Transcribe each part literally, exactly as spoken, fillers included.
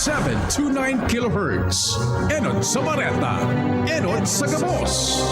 Seven two nine kilohertz. Enot sa bareta. Enot sa gabos.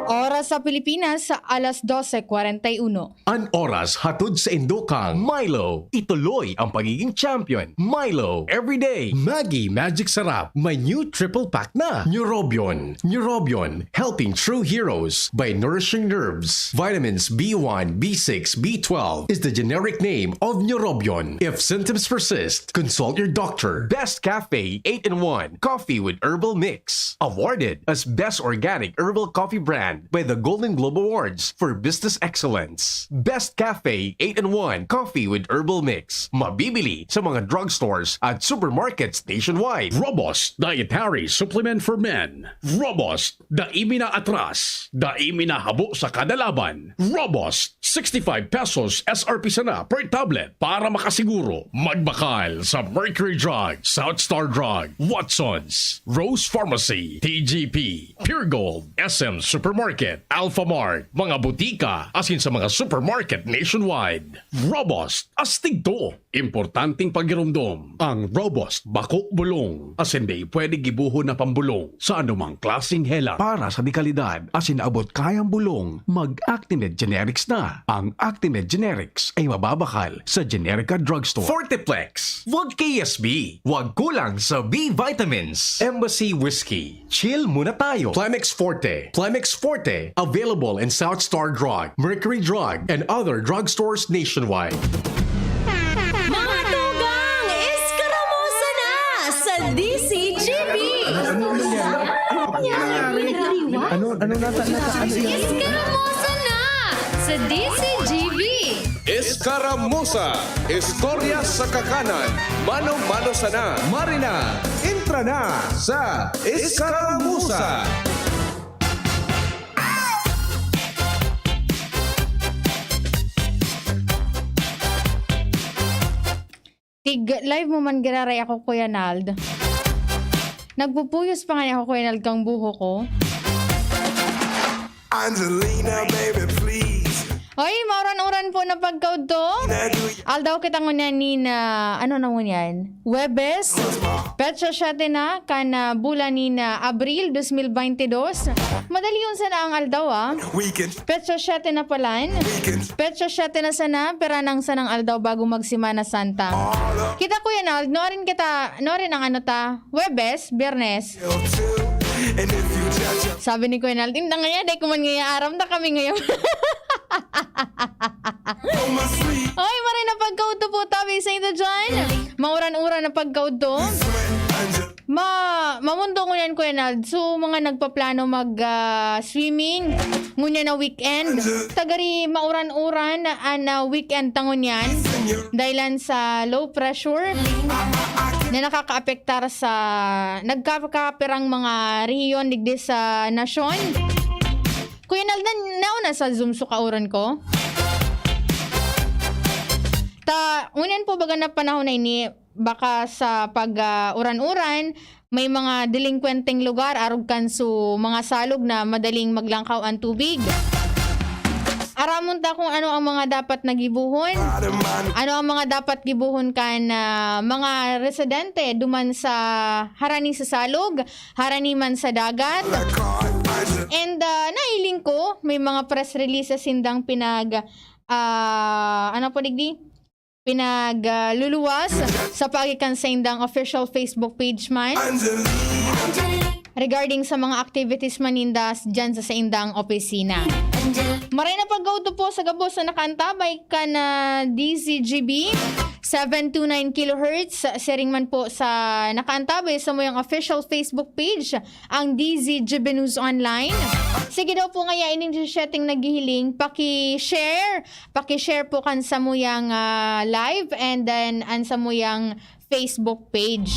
Oras sa Pilipinas, alas dose kwarenta y uno. An oras hatod sa indo kang Milo. Ituloy ang pagiging champion. Milo, everyday. Maggi Magic Sarap, may new triple pack na. Neurobion. Neurobion, helping true heroes by nourishing nerves. Vitamins B one, B six, B twelve is the generic name of Neurobion. If symptoms persist, consult your doctor. Best Cafe eight-in-one Coffee with Herbal Mix. Awarded as Best Organic Herbal Coffee Brand by the Golden Globe Awards for Business Excellence. Best Cafe eight-in-one Coffee with Herbal Mix. Mabibili sa mga drugstores at supermarkets nationwide. Robust Dietary Supplement for Men. Robust, dai mi na atras, dai mi na habo sa kada laban. Robust, sixty-five pesos S R P sana per tablet. Para makasiguro, magbakal sa Mercury Drug, South Star Drug, Watson's, Rose Pharmacy, T G P, Pure Gold, S M Supermarket, Alpha Mart, mga butika, asin sa mga supermarket nationwide. Robust, astig to. Importanteng pagiromdom, ang Robust bako bulong, asin dai pwede gibohon na pambulong sa anumang klaseng helang. Para sa dekalidad asin abot kayang bulong, mag-Actimed Generics na. Ang Actimed Generics ay mababakal sa Generica Drugstore. Forteplex, wag K S B, wag kulang sa B vitamins. Embassy Whiskey, chill muna tayo. Plemex Forte, Plemex Forte, available in South Star Drug, Mercury Drug, and other drugstores nationwide. Mga tugang, eskaramusa na sa D C G B! Ano, ano nata, nata, ano yan? Eskaramusa na sa D C G B! Eskaramusa, istorya sa kakanan, mano-mano sana. Marina, entra na sa Eskaramusa. Tig live mo man giraray ako, Kuya Nald. Nagpupuyos pa nga ako, Kuya Nald, kang buho ko. Angelina, baby, please. Oy, mauran-uran po na pagkaudto. Aldaw kita ngunyan ni na, ano na ngunyan? Webes. Petsa siyete na, kan ah, bulan ni na Abril dos mil baynte dos. Madali yun sana ang aldaw, ah. Weekend, Petsa siyete na palan. weekend, Petsa siyete na sana, pera nang sanang aldaw bago mag Semana Santa. Kita, Kuya Nald, no rin kita, no rin ang ano ta, Webes, Biyernes. till two. And if you judge, Sabi ni Kuya Nald, "Inda ngaya, dai ko man ngaya aram na kami ngayon." on my sleep. Oy, maray na pagkaudto po tabi sa inyo dyan. Mauran-uran na pagkaudto. Sweat, Angel. Ma, mamundo ngunyan, Kuya Nald. So, mga nagpaplano mag ah, swimming ngunyan na weekend. Tagari mauran-uran an ah, weekend ta ngunyan. Dahilan sa low pressure na nakakaapektar sa nagkakapirang mga rehiyon digdi sa nasyon. Kuya Nald, na, nauna sa Zoom so kauran ko. Ta, ngunyan po baga na panahon na ini, baka sa pag ah, uran-uran, may mga delinkwenteng lugar, arog kan so mga salog na madaling maglangkaw ang tubig. Aramon ta kung ano ang mga dapat na gibohon. Ano ang mga dapat gibohon kan ah, mga residente duman sa harani sa salog, harani man sa dagat. And ah, nailing ko, may mga press releases sindang pinag ah, ano po digdi? Pinagluluwas sa paagi kan saindang official Facebook page man regarding sa mga activities man ninda dyan sa saindang opisina. Maray na pagkaudto po sa gabos na nakaantabay kan ah, D Z G B seven two nine kilohertz, siring man po sa nakaantabay sa muyang official Facebook page, ang D Z G B News Online. Sige daw po ngaya ining siyeteng naghihiling, paki-share, paki-share po kan samuyang ah, live and then an samuyang Facebook page.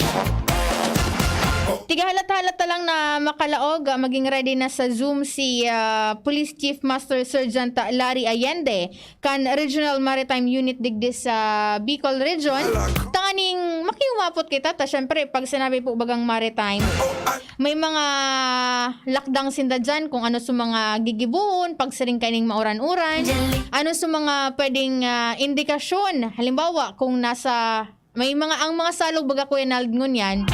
Tigahalat-halat ta lang na makalaog, ah, maging ready na sa Zoom si ah, Police Chief Master Sergeant Larry Allende kan Regional Maritime Unit digdi sa Bicol Region. Tanganing makiumapot kita, ta syempre pag sinabi po bagang maritime, may mga lakdang sinda dyan kung ano sa mga gigibohon, pagsiring kaining mauran-uran, ano sa mga pwedeng ah, indikasyon, halimbawa kung nasa May mga, ang mga salog, baga, Kuya Nald, ngunyan,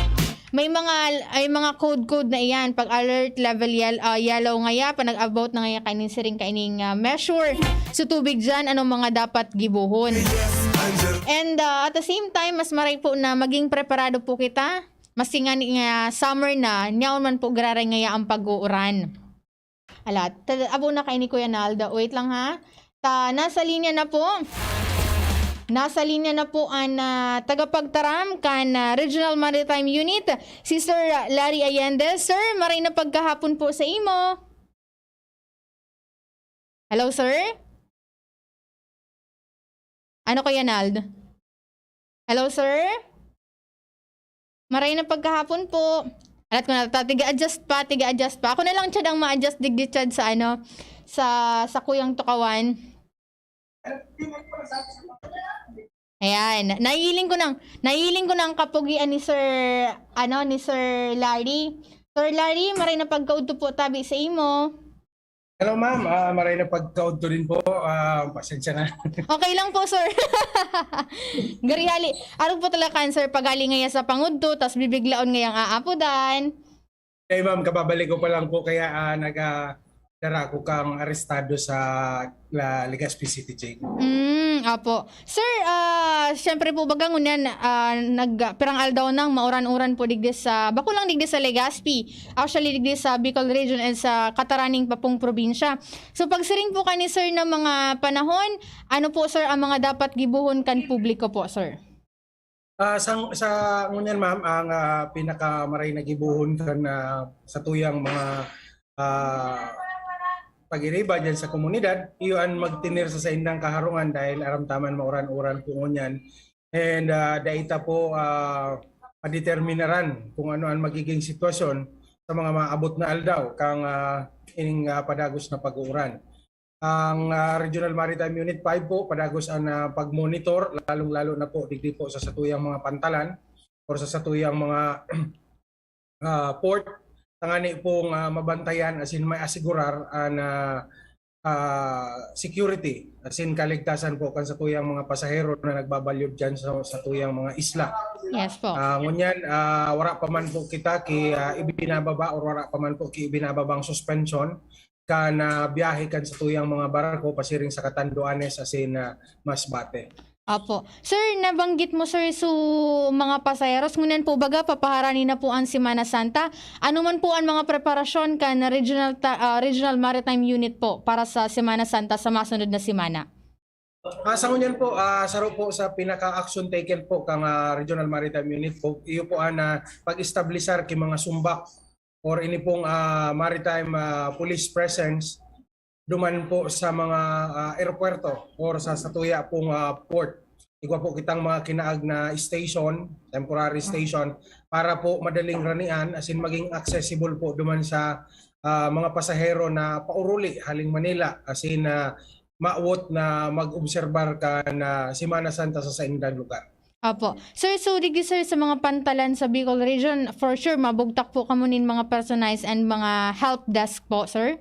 may mga, ay mga code-code na iyan. Pag alert level yel-, ah, yellow ngaya, pag nag-abot na ngaya kaining siring kaining, ah, measure. So, tubig dyan, anong mga dapat gibohon? And, ah, at the same time, mas maray po na maging preparado po kita. Maski nga ni, nga summer na, nyaon man po giraray ngaya ang pag-uuran. Ala, ta-, abo na kay ni Kuya Naldo. Wait lang, ha. Ta, nasa linya na po. Nasa linya na po an, ah, tagapagtaram kan, ah, Regional Maritime Unit, si Sir Larry Allende. Sir, maray na pagkahapon po sa imo. Hello, sir? Ano, Kuya Nald? Hello, sir? Maray na pagkahapon po. Alat ko na, ta, tiga-adjust pa, tiga-adjust pa. Ako na lang, Chad, ang ma-adjust digdi, Chad, sa ano, sa, sa kuyang tukawan. Ayan. Nahihiling ko nang, nahihiling ko nang kapugian ni Sir, ano, ni Sir Larry. Sir Larry, maray na pagkaudto po tabi sa imo. Hello, ma'am. Ah, maray na pagkaudto din po. Ah, pasensya na. Okay lang po, sir. Gari hali. Arog po talaga kan, sir, paghali ngaya sa pangudto, tas bibiglaon ngayang aapodan. Hey, ma'am, kababalik ko pa lang po, kaya, ah, nag, ah, dara ko kang arestado sa La-, Legazpi City Jail. Mm, opo. Sir, ah, siyempre po, baga ngunyan, ah, nag-, pirang aldaw nang mauran-uran po digdi sa, bako lang digdi sa Legazpi. Actually, digdi sa Bicol Region and sa kataraning pa pong probinsya. So, pagsiring po kani, sir, na mga panahon, ano po, sir, ang mga dapat gibohon kan publiko po, sir? Ah, sa, sa ngunyan, ma'am, ang, ah, pinakamaray na gibohon kan, ah, satuyang mga, ah, pag-iriba diyan sa komunidad, iyo an magtener sa saindang kaharungan dahil aram ta man mauran-uran po ngunyan. And, ah, dai ta po, ah, madeterminaran kung ano an magiging sitwasyon sa mga maabot na aldaw kang, ah, ining, ah, padagos na pag-uuran. Ang, ah, Regional Maritime Unit five po, padagos an, ah, pag-monitor, lalong-lalo na po digdi po sa satuyang mga pantalan or sa satuyang mga, ah, port, tangani pong, ah, mabantayan, as in, may asigurar an, ah, ah, security, as in, kaligtasan po kan satuyang mga pasahero na nagbabalyod diyan sa satuyang mga isla. Yes po. Ah, ngunyan, ah, wara pa man po kita ki, ah, ibinababa or wara pa man po ki ibinababang suspension kan, ah, biyahe kan satuyang mga barko pasiring sa Catanduanes asin, ah, Masbate. Opo. Sir, nabanggit mo, sir, so, mga pasaheros, ngunyan po baga, papaharani na po ang Semana Santa. Ano man po ang mga preparasyon kan Regional Ta-, ah, Regional Maritime Unit po para sa Semana Santa sa masunod na semana? Ah, sa ngunyan po, ah, saro po sa pinaka-action taken po kang, ah, Regional Maritime Unit po, iyo po an, ah, pag-establisar ki mga sumbak or ini pong, ah, maritime, ah, police presence duman po sa mga, ah, aeropuerto or sa satuya pong, ah, port. Igwa po kitang mga kinaag na station, temporary station, para po madaling ranian, as in maging accessible po duman sa, ah, mga pasahero na pauruli haling Manila, as in, ah, mawot na mag-obserbar kan, ah, Semana Santa sa saindang lugar. Opo. Sir, so digdi, sir, sa mga pantalan sa Bicol Region, for sure, mabugtak po kamo nin mga personalized and mga help desk po, sir?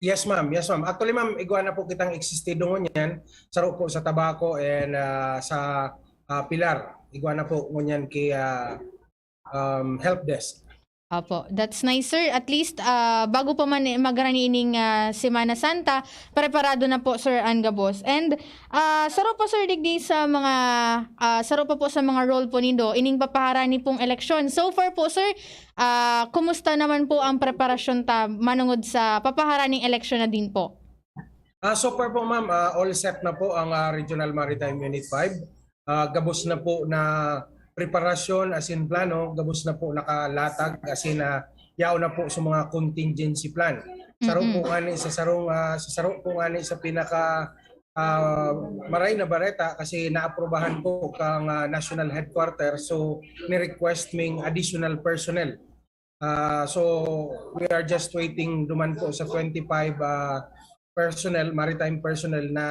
Yes, ma'am. Yes, ma'am. Actually, ma'am, igwa na po kitang existido ngunyan, saro po sa Tabaco and, ah, sa, ah, Pilar. Igwa na po ngunyan ki, ah, um, help desk. Opo, that's nice, sir. At least, ah, bago pa man, eh, magrani ining, ah, Semana Santa, preparado na po, sir, an gabos. And, ah, saro pa, sir, digdi sa mga, ah, saro pa po sa mga role po nindo, ining papaharani pong eleksyon. So far po, sir, ah, kumusta naman po ang preparasyon ta manungod sa papaharaning eleksyon na din po? Ah, so far po, ma'am, ah, all set na po ang, ah, Regional Maritime Unit five. Ah, gabos na po na preparasyon, as in plano, gabos na po nakalatag, as in, ah, yaon na po sa mga contingency plan. Saro po Mm-mm. ngani sa sarong, ah, sa saro po ngani sa pinaka, ah, maray na bareta kasi naaprubahan po kang, ah, National Headquarters, so ni-request ming additional personnel. Ah, so, we are just waiting duman po sa twenty-five, ah, personnel, maritime personnel na,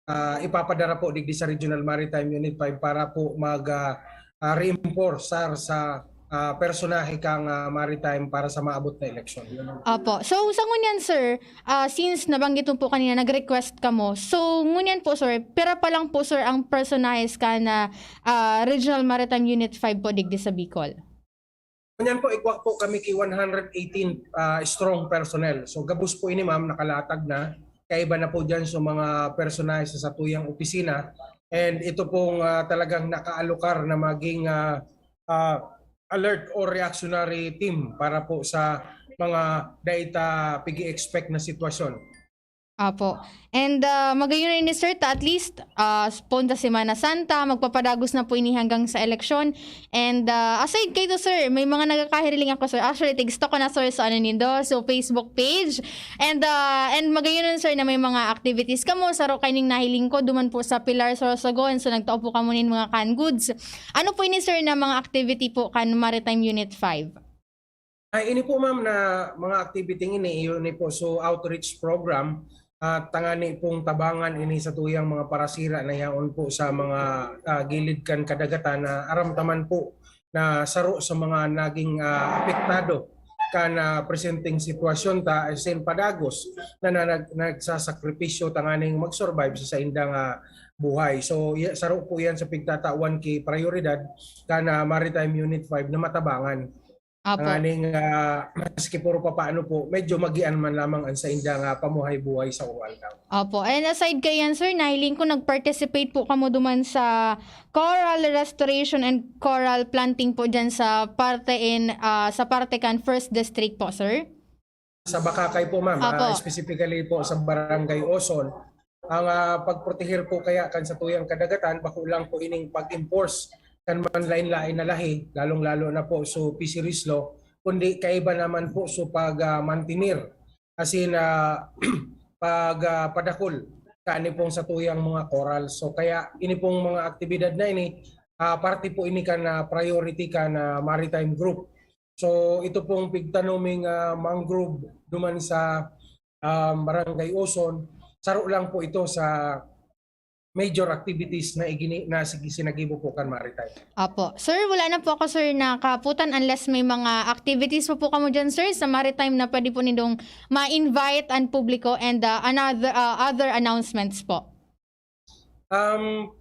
ah, ipapadara po digdi sa Regional Maritime Unit five para po mag, ah, ah, reinforce, sir, sa, ah, personahe kang, ah, maritime para sa maabot na eleksyon. Opo. So, sa ngunyan, sir, ah, since nabanggit mo po kanina, nag-request kamo. So, ngunyan po, sir, pira pa lang po, sir, ang personahes kan, ah, Regional Maritime Unit five po digdi sa Bicol? Ngunyan po, igwa po kami ki one hundred eighteen, ah, strong personnel. So, gabos po ini, ma'am, nakalatag na. Kaiba na po dyan sa mga personahe sa satuyang opisina. And ito pong, ah, talagang nakaalokar na maging, ah, ah, alert or reactionary team para po sa mga dai ta pig-i-expect na sitwasyon. Opo. And, ah, magayon na ini, sir, ta at least, ah, punta Semana Santa, magpapadagos na po ini hanggang sa eleksyon. And, ah, aside kaito, sir, may mga nagkakahiling ako, sir. Actually, tigsto ko na, sir, sa ano nindo, so Facebook page. And, ah, and magayon na, sir, na may mga activities kamo, saro kaining nahiling ko, duman po sa Pilar, Sorsogon. So, nagtao po kamo nin mga canned goods. Ano po ini, sir, na mga activity po kan Maritime Unit five? Ay, ini po, ma'am, na mga activity ini, iyo ni po, so outreach program, at tangani pong tabangan ini sa tuyang mga parasira na yaon po sa mga, ah, gilid kan kadagatan na aram ta man po na saro sa mga naging, ah, apektado kan, ah, presenteng sitwasyon ta, as in padagos na, na nag-, nagsasakripisyo tanganing mag-survive sa saindang, ah, buhay. So, ya-, saro po yan sa pigtatawan ki prayoridad kan, ah, Maritime Unit five na matabangan. Opo. Tanganing, ah, maski puro papaano po, medyo magian man lamang ang saindang, ah, pamuhay-buhay sa uwal daw. Opo. And aside kaiyan, sir, nahiling ko nag-participate po kamo duman sa coral restoration and coral planting po dyan sa parte in, ah, sa parte kan First District po, sir? Sa Bacacay po, ma'am, Opo. ah, specifically po sa Barangay Oson, ang, ah, pagproteher po kaya kan satuyang kadagatan, bako lang po ining pag-enforce kan manlain-lain na lahi, lalong-lalo na po so fisheries law, kundi kaiba naman po so pag, ah, mantener, as in, ah, pag, ah, padakul kani pong satuyang mga coral. So, kaya ini pong mga aktibidad na ini, ah, parte po ini kan, ah, priority kan, ah, maritime group. So, ito pong pigtanoming, ah, mangrove duman sa, um, Barangay Oson, saro lang po ito sa major activities na igini-, na sige, sinagibo po kan Maritime. Apo. Sir, wala na po ako, sir, na kaputan unless may mga activities pa po kamo dyan, sir, sa Maritime na pwede po nindong ma-invite ang publiko and, ah, another, ah, other announcements po. Um,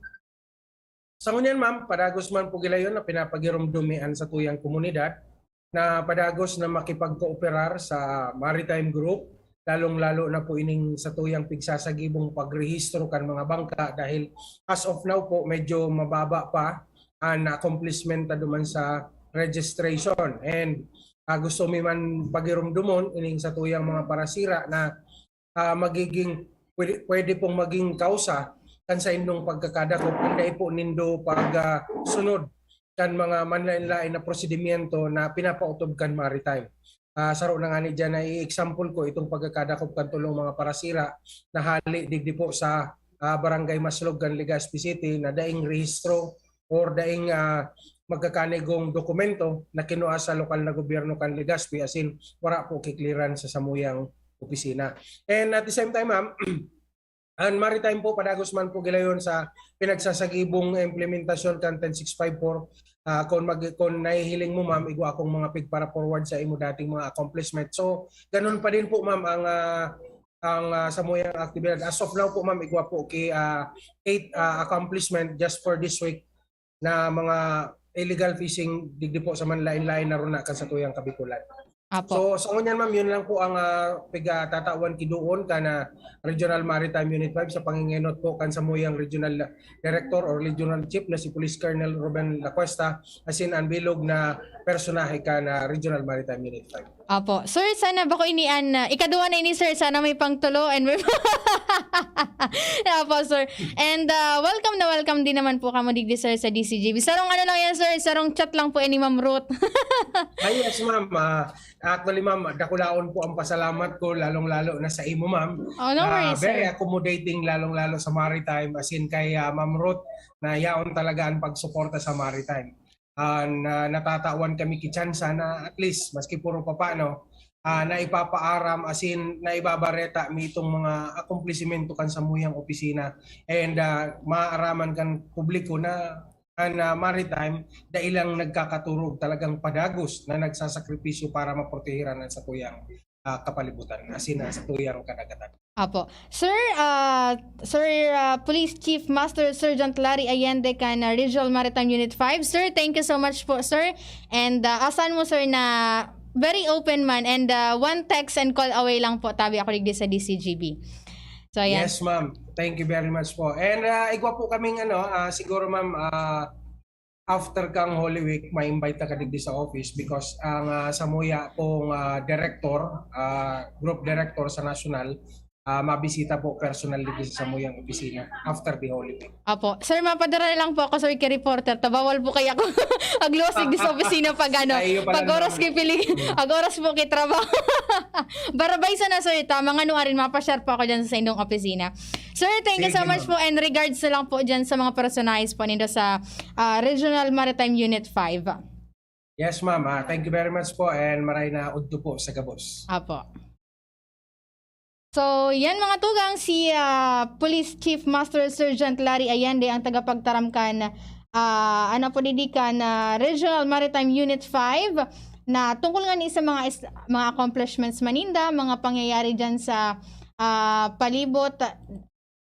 sa ngunyan, ma'am, padagos man po gilayon na pinapagirumdumi an satuyang komunidad na padagos na makipagkooperar sa maritime group, lalong-lalo na po ining satuyang pigsasagibong pagrehistro kan mga bangka, dahil as of now po, medyo mababa pa an accomplishment ta duman sa registration. And, ah, gusto mi man pagirumdomon ining satuyang mga parasira na, ah, magiging, pwede, pwede pong maging kausa kan saindong pagkakadakop, ang dai po nindo pag, ah, sunod kan mga manlain-lain na prosedimyento na pinapautob kan maritime. Ah, saro na ngani diyan na i-example ko itong pagkakadakop kan tulong mga parasira na hali digdi po sa, ah, Barangay Maslog kan Legazpi City na daing rehistro or daing, ah, magkakanigong dokumento na kinua sa lokal na gobyerno kan Legazpi, as in, wara po ki-clearance sa samuyang opisina. And at the same time, ma'am, ang maritime po, padagos man po gilayon sa pinagsasagibong implementasyon kan ten six five four. Ah, kung mag-, kung nahihiling mo, ma'am, igwa akong mga pigpara-forward sa imo dating mga accomplishment. So, ganun pa din po, ma'am, ang, ah, ang, ah, samuyang aktibidad. As of now po, ma'am, igwa po ki, ah, eight, ah, accomplishment just for this week na mga illegal fishing digdi po sa manlain-lain na runa kan satuyang Kabikulan. Apo. So, sa ngunyan, ma'am, yun lang po ang, ah, pigtatawan ki duon kan, ah, Regional Maritime Unit five sa pangingenot po kan samuyang Regional Director or Regional Chief na si Police Colonel Ruben Lacuesta, asin ang bilog na personahe kan, ah, Regional Maritime Unit five. Apo. Sir, sana bako ini an, ah, ikaduha na ini, sir. Sana may pangtulo and may Apo, sir. And, ah, welcome na welcome din naman po kamo digdi, sir, sa D C G B. Sarong ano lang yan, sir. Sarong chat lang po yan ni Ma'am Ruth. Ah, yes, ma'am. Ah, actually, ma'am, dakulaon po ang pasalamat ko, lalong-lalo na sa imo, ma'am. Oh, no Ah, worries, very sir. Accommodating, lalong-lalo sa maritime. As in, kay, ah, Ma'am Ruth, na yaon talaga ang pagsuporta sa maritime. Ah, na, natatawan kami ki tsansa na at least, maski puro papano, ah, na ipapaaram, as in, na ibabareta mi itong mga akomplisimento kan samuyang opisina. And, ah, maaaraman kan publiko na Ang, ah, maritime, dai lang nagkakaturog, talagang padagos na nagsasakripisyo para maprotehiran ang satuyang, ah, kapalibutan, as in, ang satuyang kadagatan. Apo. Sir, ah, Sir, ah, Police Chief Master Sergeant Larry Allende kan, ah, Regional Maritime Unit five. Sir, thank you so much po, sir. And, ah, asan mo, sir, na very open man and, ah, one text and call away lang po, tabi ako digdi sa D C G B. So, ayan. Yes, ma'am. Thank you very much po. And, ah, igwa po kaming ano, ah, siguro, ma'am, ah, after kang Holy Week, ma-invite na ka digdi sa office because ang, ah, samuya pong, ah, director, ah, group director sa national, ah, mabisita po personal digdi sa samuyang opisina after the Holy Week. Apo. Sir, mapadara na lang po ako, sir, kay reporter. Ta bawal po kaya ako agluwas digdi sa opisina pag ano, Ay, iyo pala pag oras naman. Kay pili-, pag oras po kay trabaho. Barabay sana, sir, ta, mga ano, arin, mapashare po ako dyan sa indong opisina. Sir, thank you so Sige, much ma'am. po and regards na lang po dyan sa mga personahes po nindo sa, ah, Regional Maritime Unit five. Yes, ma'am. Ah, thank you very much po and maray na udto po sa gabos. Apo. So, yan mga tugang, si, ah, Police Chief Master Sergeant Larry Allende ang tagapagtaram kan, ah, ano po, didi kan, ah, Regional Maritime Unit five na tungkol nga ni sa mga is-, mga accomplishments maninda, mga pangyayari dyan sa, ah, palibot,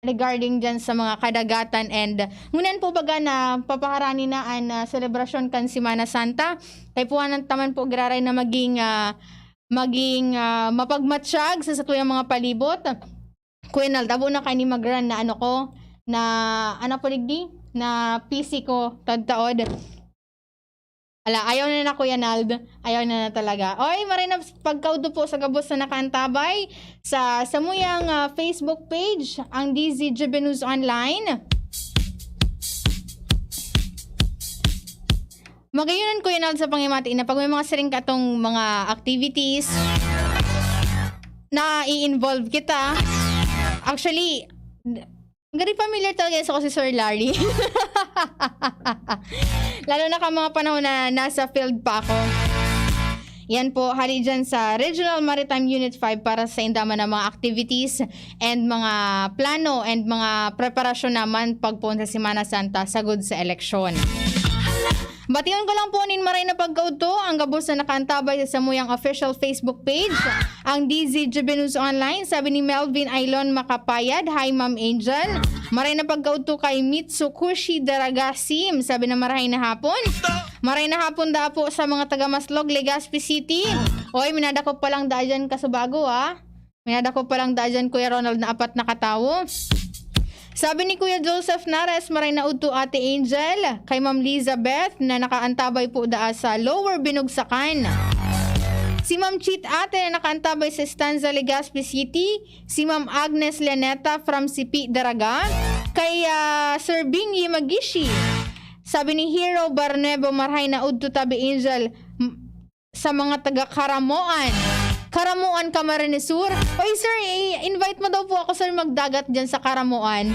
regarding dyan sa mga kadagatan. And ngunyan po baga na papaharani na an, ah, selebrasyon kan Semana Santa. Kay puwanan taman po giraray na maging, ah, maging, ah, mapagmatsyag sa satuyang mga palibot. Kuya Nald, abo na kay ni magran na ano ko, na, ano po digdi? Na P C ko, tadtaod. Ala, ayaw na na, Kuya Nald. Ayaw na na talaga. Oy, maray na pagkaudto po sa gabos na nakaantabay sa samuyang, ah, Facebook page, ang D Z G B News Online. Magayonan, Kuya Nald, sa pangimati na pag may mga siring katong mga activities na i-involve kita. Actually, very familiar talaga sa ko si Sir Larry. Lalo na ka mga panahon na nasa field pa ako. Yan po, hali dyan sa Regional Maritime Unit five para sa indaman ng mga activities and mga plano and mga preparasyon naman pagpoon sa Semana Santa sagod sa eleksyon. Bation ko lang po nin maray na pagkaudto ang gabos na nakaantabay sa samuyang official Facebook page, ang D Z G B News Online. Sabi ni Melvin Ailon Makapayad, "Hi, Ma'am Angel." Maray na pagkaudto kay Mitsukushi Daragasim. Sabi na, "Marahay na hapon." Maray na hapon da po sa mga taga Maslog, Legazpi City. Oy, minadakop pa lang da dyan kasubago, ah. Minadakop pa lang da dyan, Kuya Ronald, na apat na katawo. Sabi ni Kuya Joseph Nares, "Maray na udto, Ate Angel." Kay Ma'am Lizabeth na nakaantabay po daa sa Lower Binugsakan. Si Ma'am Chit Ate na nakaantabay sa Stanza, Legazpi City. Si Ma'am Agnes Leneta from Sipi, Daraga. Kay, ah, Sir Bing Yimagishi. Sabi ni Hero Barnuevo, "Marahay na udto, Tabi Angel." M-, sa mga taga Caramoan. Caramoan, Camarines Sur. Oy, sir, i-invite mo daw po ako, sir, magdagat dyan sa Caramoan.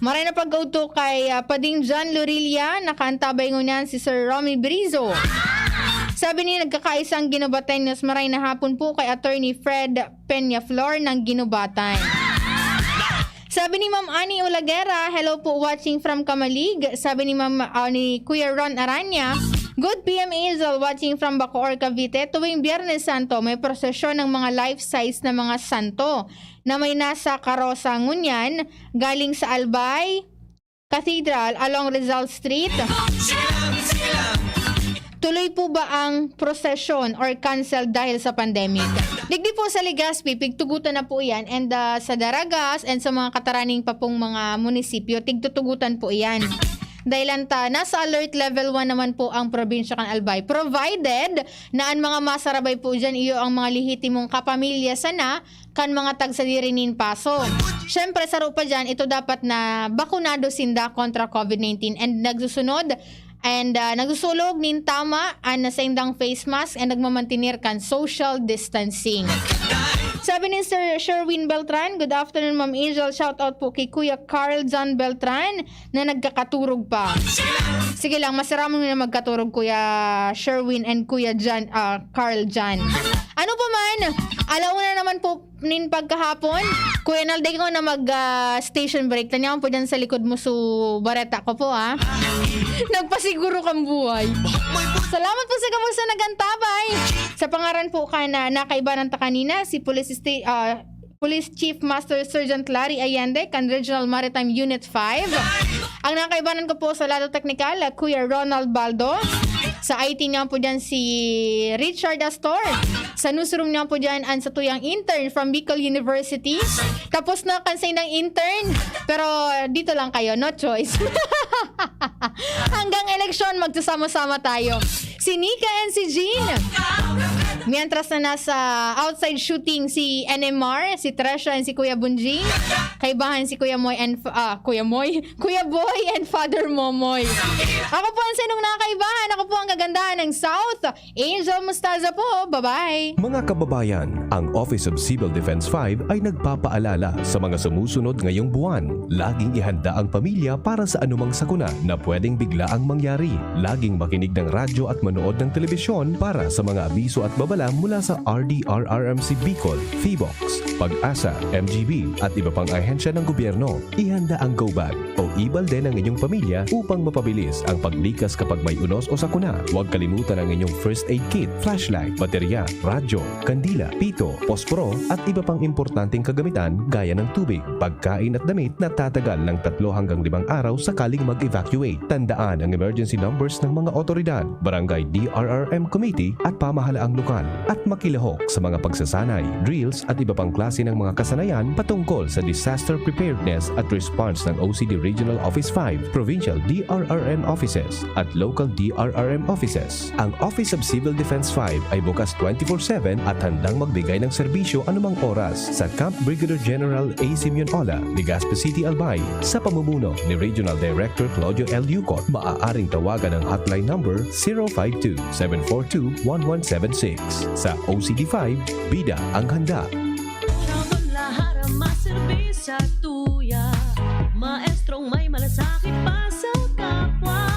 Maray na pagkaudto kay, ah, Pading John Lorilla, nakaantabay ngunyan si Sir Romy Brizo. Sabi ni nagkakaisang Ginubateños, maray na hapon po kay Attorney Fred Peñaflor ng Ginubatan. Sabi ni Ma'am Annie Olagera, "Hello po, watching from Camalig." Sabi ni Ma'am, ah, ni Kuya Ron Aranya, "Good P M Angel, watching from Bacoor, Cavite. Tuwing Biyernes Santo, may prosesyon ng mga life-size na mga santo na may nasa karosa ngunyan galing sa Albay Cathedral along Rizal Street." Tuloy po ba ang prosesyon or cancel dahil sa pandemic? Digdi po sa Legazpi, pigtugutan na po yan. And, ah, sa Daragas and sa mga kataraning pa pong mga munisipyo, tigtutugutan po yan. Dahil anta, nasa alert level one naman po ang probinsya kan Albay. Provided na ang mga masarabay po dyan, iyo ang mga lehitimong kapamilya sana kan mga tagsadiri nin Paso. Siyempre, saro pa dyan, ito dapat na bakunado sinda kontra COVID nineteen and nagsusunod and, ah, nagsusulog nin tama an saindang face mask and nagmamantener kan social distancing. Sabi ni Sir Sherwin Beltran, "Good afternoon, Ma'am Angel. Shout out po kay Kuya Carl John Beltran na nagkakaturog pa." Sige lang, masiramon na magkaturog, Kuya Sherwin and Kuya Jan, ah, Carl Jan. Ano pa man, Alauna naman po nin pagkahapon, Kuya Nalde ko na mag, ah, station break. Tanyawon po dyan sa likod mo, so bareta ko po, ah. Nagpasiguro kang buhay. Salamat po sa gabos na nagantabay. Sa pangaran po ka na nakaibanan ta kanina, si Police Sta-, ah, Police Chief Master Sergeant Larry Allende, kan Regional Maritime Unit five. Ang nakaibanan ko po sa lado teknikal, ah, Kuya Ronald Baldo. Sa I T niya po dyan si Richard Astor. Sa newsroom niya po dyan, ang satuyang intern from Bicol University. Tapos na kan sa inang intern, pero dito lang kayo, no choice. Hanggang eleksyon, magsasama-sama tayo. Si Nika and si Jean. Mientras na nasa outside shooting si N M R, si Tresha and si Kuya Bunjing. Kaibahan si Kuya Moy and F-, ah, Kuya Moy, Kuya Boy and Father Momoy. Ako po ang sinong nakakaibahan. Ako po ang kagandahan ng South. Angel Mostaza po. Bye-bye. Mga kababayan, ang Office of Civil Defense five ay nagpapaalala sa mga sumusunod ngayong buwan. Laging ihanda ang pamilya para sa anumang sakuna na pwedeng biglaang mangyari. Laging makinig ng radyo at manood ng telebisyon para sa mga abiso at babala mula sa R D R R M C Bicol, Phivolcs, PAGASA, M G B, at iba pang ahensya ng gobyerno. Ihanda ang go bag o e-balde ng inyong pamilya upang mapabilis ang paglikas kapag may unos o sakuna. Huwag kalimutan ang inyong first aid kit, flashlight, baterya, radyo, kandila, pito, posporo, at iba pang importanteng kagamitan gaya ng tubig, pagkain at damit na tatagal ng tatlo hanggang limang araw sakaling mag-evacuate. Tandaan ang emergency numbers ng mga otoridad, barangay D R R M committee at pamahalaang lokal, at makilahok sa mga pagsasanay, drills at iba pang klase ng mga kasanayan patungkol sa disaster preparedness at response ng O C D Regional Office five, Provincial D R R M Offices, at Local D R R M Offices. Ang Office of Civil Defense five ay bukas twenty-four seven at handang magbigay ng serbisyo anumang oras sa Camp Brigadier General A. Simeon Ola, Legazpi City, Albay, sa pamumuno ni Regional Director Claudio L. Ducot. Maaaring tawagan ang hotline number zero five two, seven four two, one one seven six. Sa O C D five, bida ang handa. Trago lahara maserbi sa tuya, maestrong may malasakit pa sa kapwa.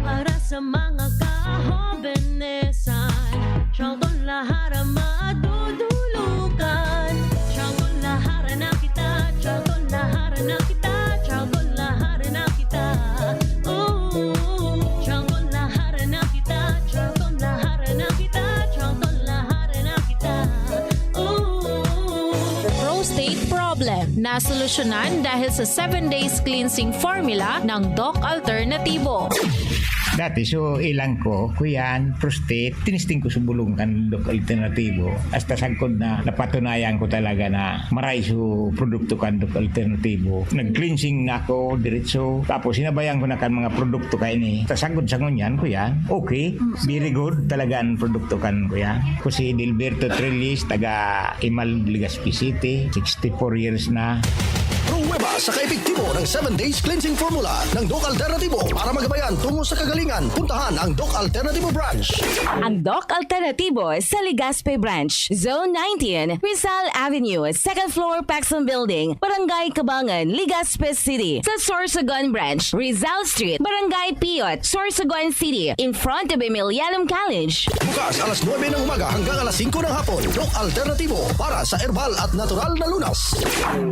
Para sa mga kahobenesan, Charlton Lahara madudulukan. Charlton Lahara na kita, Charlton Lahara na kita, Charlton Lahara na kita. Ooh, Charlton Lahara na kita, Charlton Lahara na kita, Charlton Lahara na kita. Ooh. Prostate problem, nasolusyonan dahil sa seven days cleansing formula ng Doc Alternativo. Dati, so, ilang ko, kuyan, prostate, tinisting ko sa bulong kan Doc Alternativo. Hasta sagkod na napatunayan ko talaga na maray so produkto kan Doc Alternativo. Nag-cleansing na ako, diretso. Tapos, sinabayan ko na kan mga produkto kaini. Hasta sagkod sa ngunyan, kuyan. Okay, very good talaga ang produkto kan, kuyan. Ko si Dilberto Trillis, taga Imal, Legazpi City, sixty-four years na. Pruweba sa kaepektibo ng seven Days Cleansing Formula ng Doc Alternativo. Para magabayan tungo sa kagalingan, puntahan ang Doc Alternativo Branch. Ang Doc Alternativo sa Legazpi Branch, Zone nineteen, Rizal Avenue, second floor, Paxson Building, Barangay Cabangan, Legazpi City. Sa Sorsogon Branch, Rizal Street, Barangay Piot, Sorsogon City, in front of Emilianum College. Bukas alas nuebe ng umaga hanggang alas singko ng hapon. Doc Alternativo para sa herbal at natural na lunas.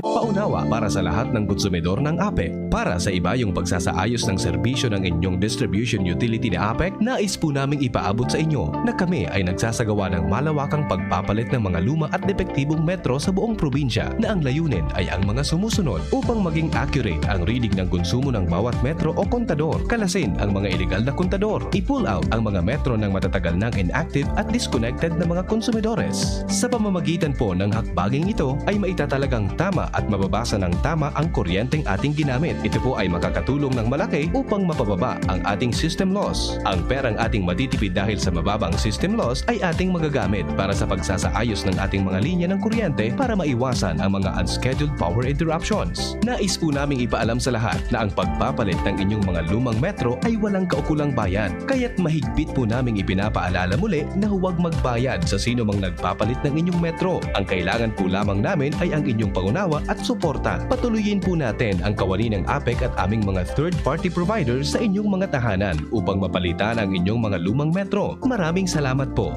Paunawa para sa lahat ng konsumidor ng APEC. Para sa iba yung pagsasaayos ng serbisyo ng inyong distribution utility na APEC, nais po naming ipaabot sa inyo na kami ay nagsasagawa ng malawakang pagpapalit ng mga luma at depektibong metro sa buong probinsya, na ang layunin ay ang mga sumusunod. Upang maging accurate ang reading ng konsumo ng bawat metro o kontador, kalasin ang mga iligal na kontador, i-pull out ang mga metro ng matatagal nang inactive at disconnected na mga konsumidores. Sa pamamagitan po ng hakbanging ito ay maitatalagang tama at mababasa ng tama ang kuryenteng ating ginamit. Ito po ay makakatulong ng malaki upang mapababa ang ating system loss. Ang perang ating matitipid dahil sa mababang system loss ay ating magagamit para sa pagsasaayos ng ating mga linya ng kuryente para maiwasan ang mga unscheduled power interruptions. Nais po naming ipaalam sa lahat na ang pagpapalit ng inyong mga lumang metro ay walang kaukulang bayad, kaya't mahigpit po naming ipinapaalala muli na huwag magbayad sa sino mang nagpapalit ng inyong metro. Ang kailangan po lamang namin ay ang inyong pangunawa at suporta. Patuloyin po natin ang kawani ng APEC at aming mga third-party providers sa inyong mga tahanan upang mapalitan ang inyong mga lumang metro. Maraming salamat po.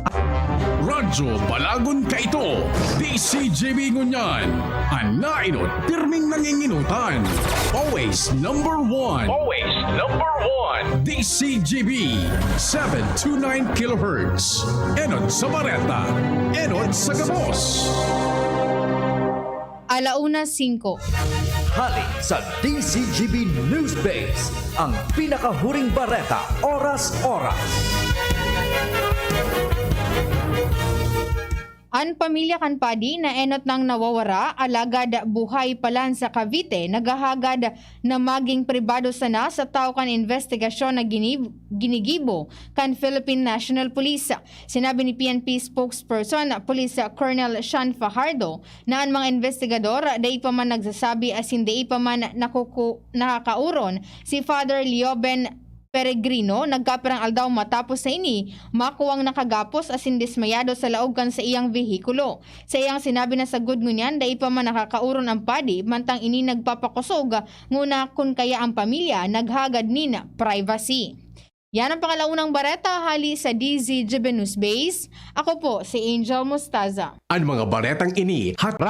Radyo Balagon Kaito, D C G B ngunyan. An nainot, pirming nanginginutan. Always number one. Always number one. D C G B, seven two nine kilohertz. Enot sa bareta. Enot sa gabos. Alauna singko. Hali sa D C G B News Base, ang pinakahuring bareta oras-oras. An pamilya kan padi na enot nang nawawara, alagad buhay pa lang sa Cavite, naghahagad na maging pribado sana sa taw kan investigasyon na ginib- ginigibo kan Philippine National Police. Sinabi ni P N P spokesperson, Police Colonel Sean Fajardo, na an mga investigador dai pa man nagsasabi asin dai pa man nakuku- nakakauron si Father Leoben Peregrino, nagkapirang aldaw matapos na ini, makuwang nakagapos asin dismayado sa laog kan saiyang vehikulo. Sa iyang sinabi na sagod ngunyan, dai pa man nakakaoron ang padi, mantang ini nagpapakosog nguna kun kaya ang pamilya naghagad nin privacy. Yan ang pangalaunang bareta hali sa D Z G B News Base. Ako po si Angel Mostaza. An mga baretang ini hat